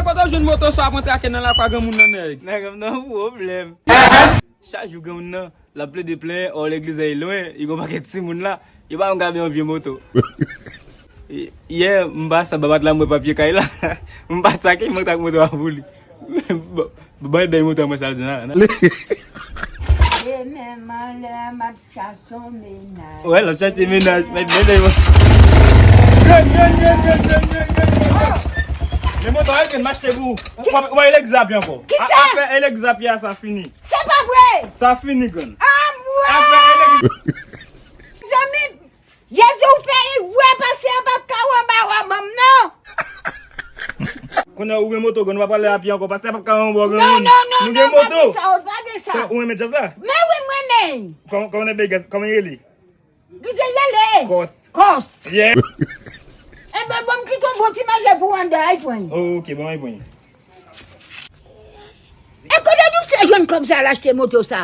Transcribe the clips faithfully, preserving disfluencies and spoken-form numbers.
Kote w jwenn moto sa w ap antrake nan lakou a granmoun nan, nèg? Nèg, m nan pwoblèm. Chak jou granmoun nan, l ap plede plenyen, ò, legliz la lwen, li gen yon pakèt timoun la, yo pa menm ka bay yon vye moto. Yè, m pase anba bat la, m wè papye kay la. M pa take, m antre ak moto a pou li. Bon, bon, e bèy moto a mwen sa l di nan. E menm anlè m ap chache yon mennaj. Wè, l ap chache mennaj, men, men, men, men. Grann, grann, grann, grann, grann, grann, grann. Men moto a, grann, m achte pou ou. Ou pa, ou pa elegiz apye ankò. Ki sa? Afè elegiz apye a, sa fini. Se pa vre! Sa fini, grann. Anmwey! Afè elegiz. Zanmi, Jezi, ou fè erè, pastè a p ap ka wè anba wòb an m, non. Kounye a ou gen moto, grann, ou pa prale apye ankò, pastè a p ap ka wè anba w, grann. Non, non, non, non, pa gen sa, pa gen sa. Ou renmen djaz la? Men wi, m renmen. Kòman, kòman nèg Vegas, kòman l rele? Ki te rele? Kòs. Kòs. Yeah. Enben, bon, m kite yon bon ti manje pou ou anndan, ay pran. Oh, ok, bon, ay pran. E kote Doucet jwenn kòb sa al achte moto sa?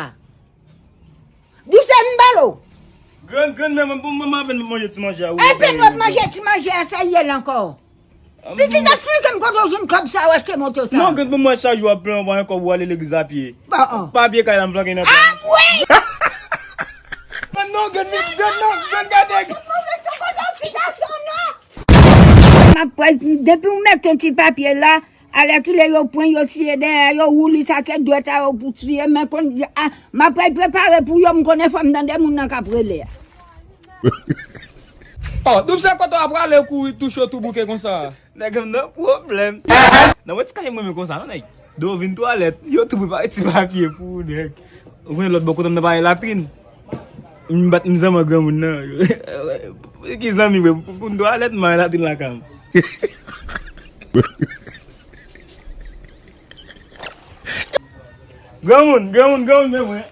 Doucet, m ba l ou. Grann, grann, men mwen, mwen, mwen apèn manje ti manje a. Apèn w ap manje ti manje a, sa ye l ankò? Pitit, eksplike m kote w jwenn kòb sa, w achte moto sa. Non, grann, pou mwen chak jou w ap plenyen w pa gen kòb, w ale legliz apye. Bon, bon. Papye kay la m flanke nan pye. Anmwey! Men non, grann, grann, non, grann, gade. M ap pran, depi w met yon ti papye la, alèkile yo pran, yo siye dèyè, yo woule sa ke dwèt a yo pou tiye, men konn, a, m ap pral prepare pou yo, m konnen fò m tande moun nan k ap rele a. Oh, Doub, se kote w ap prale kouri touche w tou bouke konsa? Nèg, m nan pwoblèm. Nan mwen ti kay mwen menm konsa, non, nèg. Depi w vin twalèt, yo tou prepare ti papye pou ou, nèg. Ou konnen lòt bò kote m nan pa gen latrin. M bat m zanmi granmoun nan. Ki zanmi vre, pou, pou m twalèt, m al latrin lakay m. Granmoun, granmoun, granmoun, men mwen.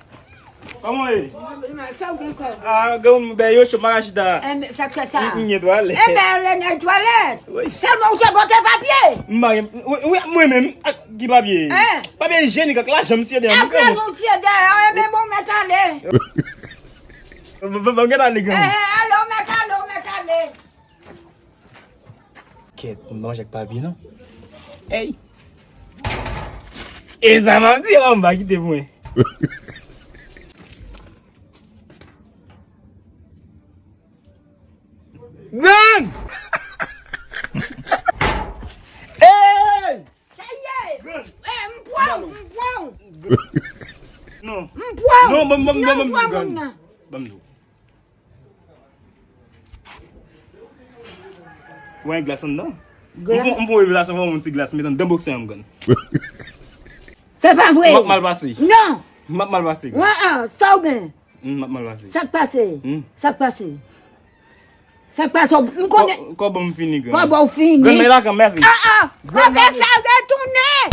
Kòman w ye? Sa w gen kòb? Ah, granmoun, bè yo cho, m pa ka chita. Enben, sa k fè sa? M, m gen twalèt. Enben, ale nan twalèt. Wi. Sèlman ou te pote papye? M pa gen, wi, wi, mwen menm, ak ki papye? Hein? Papye ijyenik ak lajan m siye dèyè m. Ak lajan w siye dèyè, enben, bon, mèt ale. Bon, bon, bon, mèt ale, granmoun. Eh, eh, ale, w mèt ale, w mèt ale. Kèt, m pa manje ak papye, non. Ey! E sa m ap di, oh, m pa kite pou mwen. Grann! Ey! Sa ye! Grann! Eh, m pran w, m pran w. Non. M pran w. Non, ban m, ban m, ban m, grann. Ban m di w. Ou wè glas anndan? M fè, m fè yon revelasyon, fè yon ti glas, m met anndan bòksè an, m grann. Se pa vre. M ap mal pase. Non. M ap mal pase, grann. An, an, sa w gen? Hmm, m ap mal pase. Sa k pase? Hmm. Sa k pase? Sa k pase? M konnen. Kò, kòb m fini, grann. Kòb ou fini. Grann, men la kanmenm, mèsi. Ah, ah. Grann, apre sa, retounen.